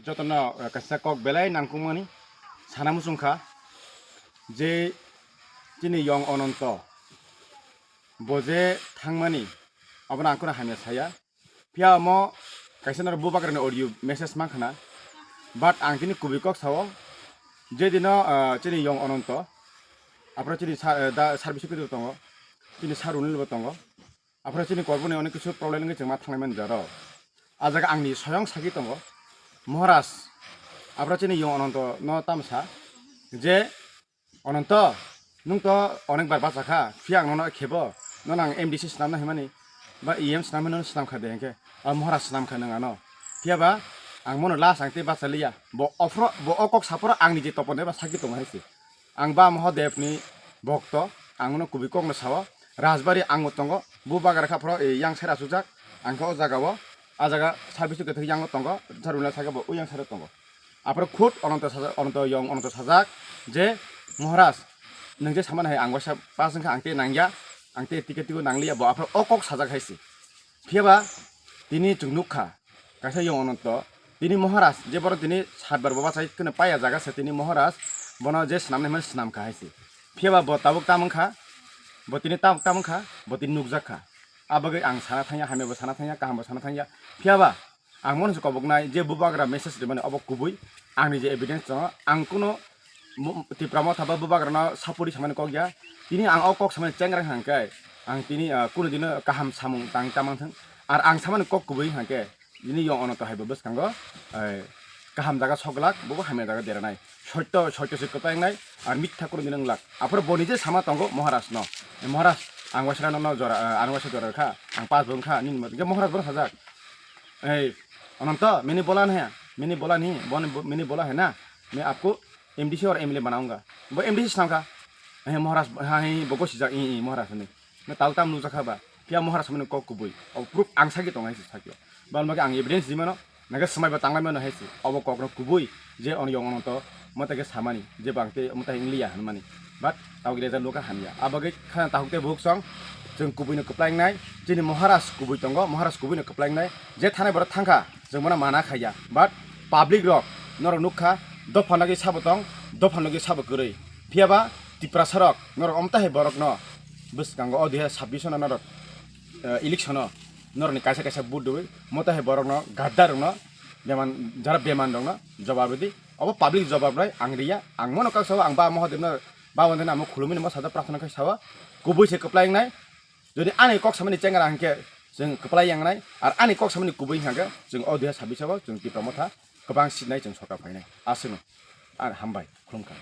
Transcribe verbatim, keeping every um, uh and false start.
Jotono, eh, kaisa kok belai nangkukmani sana muchungkha je chini yong Ononto bo je thangmani, abono ang kheno hamya saya. Phiya omo kaisa norok bubagrani audio message mankha na, but ang tini kubui kok sao, je dino, ah, chini yong Ononto, aphuru chini sa-, eh, da service khe tongo, chini sa Runil bo tongo, aphuru chini korboni onek kisu problem wngwi chwng ma thanglai mani jaro. A jaga angni soyong sagi tongo, Maharaj, aphuru chini yong Ononto no tamsa je, Ononto, nwng to onek bar bacha kha, phiya ang nono khebo, nono ang M D C swnamna himani, ba E M swnamna himani swnam kha de, hinkhe, a Maharaj swnam kha nwng ano. Phiya ba, ang mono last ang tei bacha liya, bo ophro, bo o kok saphoro angni je topon eba sagi tongo hai se. Ang ba Mahadev ni bokto, ang no kubui kok no sao, Rajbari ang bo tongo, bubagra kha phoro, e, yang sera sujak, ang khe o jaga o, a jaga service kwthwi yang o tongo, Runil saka bo, o yang sero tongo. Aphuru khud Ononto sajak, Ononto yong Ononto sajak je, "Maharaj, nwng je samani hai ang waisa pass wngkha, ang tei nangya, ang tei ticket tigo nangliya," bo aphuru o kok sajak hai se. Phiya ba tini chwng nukha, kaisa yong Ononto, tini Maharaj, je borok tini satbar bo bachai kheno paiya jaga se, tini Maharaj bono je swnamnai hwnmani swnamkha hai se. Phiya ba bo tabuk tam wngkha, bo tini tabuk tam wngkha, bo tini nukjak kha. A bagwi ang sana thangya, hamya bo sana thangya, kaham bo sana thangya. Phiya ba ang mono se koboknai je bubagra message rimani obo kubui, angni je evidence tongo, ang kuno mu-, Tipra Motha ba bubagrano sapori samani kok ya. Tini ang o kok samani chengra hwnkhe, ang tini, ah, kuno dino kaham samung tang tamang thang. Ar ang samani kok kubui hwnkhe, tini yong Ononto hai bo bwskango, eh, kaham jaga soglak, bobo hamya jaga deranai. Soito, soito se kwplangnai, ar mitha kuno dino wnglak. Aphuru bo nije sama tongo Maharaj no. Eh, Maharaj, ang waisa nono jora, eh, ang waisa jora kha, ang pass bo wngkha, nini mothe Maharaj bono sajak. Ei, Ononto, mini bola nahi, mini bola nahi, boni bo-, mini bola hai na, main aapko M D C aur M L A banaunga. Bo M D C swnamkha. Hey, Maharaj, ha, hey, bo gosijak, i, i, Maharaj ni. Na tal tam nujak kha ba. Phiya Maharaj mani kok kubui. O proof ang sagi tong hai se sakyo. Bal mage ang evidence di mano, naga swmai ba tanglai mano hai se. Obo kok no kubui, je on yong Ononto, mata ke samani, je bang te mata hingliya hwnmani. But tawgi reza luka hamya. Abagwi khana tahuk te buhuk song, chwng kubui no kwplaingnai, chini Maharaj kubui tongo, Maharaj kubui no kwplaingnai, je thanai borok thangkha, chwng bono mana khaiya. But public rok, norok nukha, dopha nogwi sabo tong, dopha nogwi sabo kwrwi. Phiya ba Tiprasa rok, norok omta hai borok no, bwskango o dui hazar sabbish no norok, eh, election o, norok ni kaisa kaisa vote dui, mota hai borok no, gadda rok no, beman, jara beman rok no, jobab rwdi. Obo public jobab nai ang riya, ang mono kok sao, ang ba Mahadev no, ba wande na amo khulumui no sajak prarthana khai sao, kubui se kwplai wngnai. Jodi ani kok samani chengra hwnkhe chwng kwplai wngnai, ar ani kok samani kubui hwnkhe chwng o dui hazar sabbish o chwng Tipra Motha kwbang seat nai chwng sorkar phainai. Aswkno. Ar hambai, khulumkha.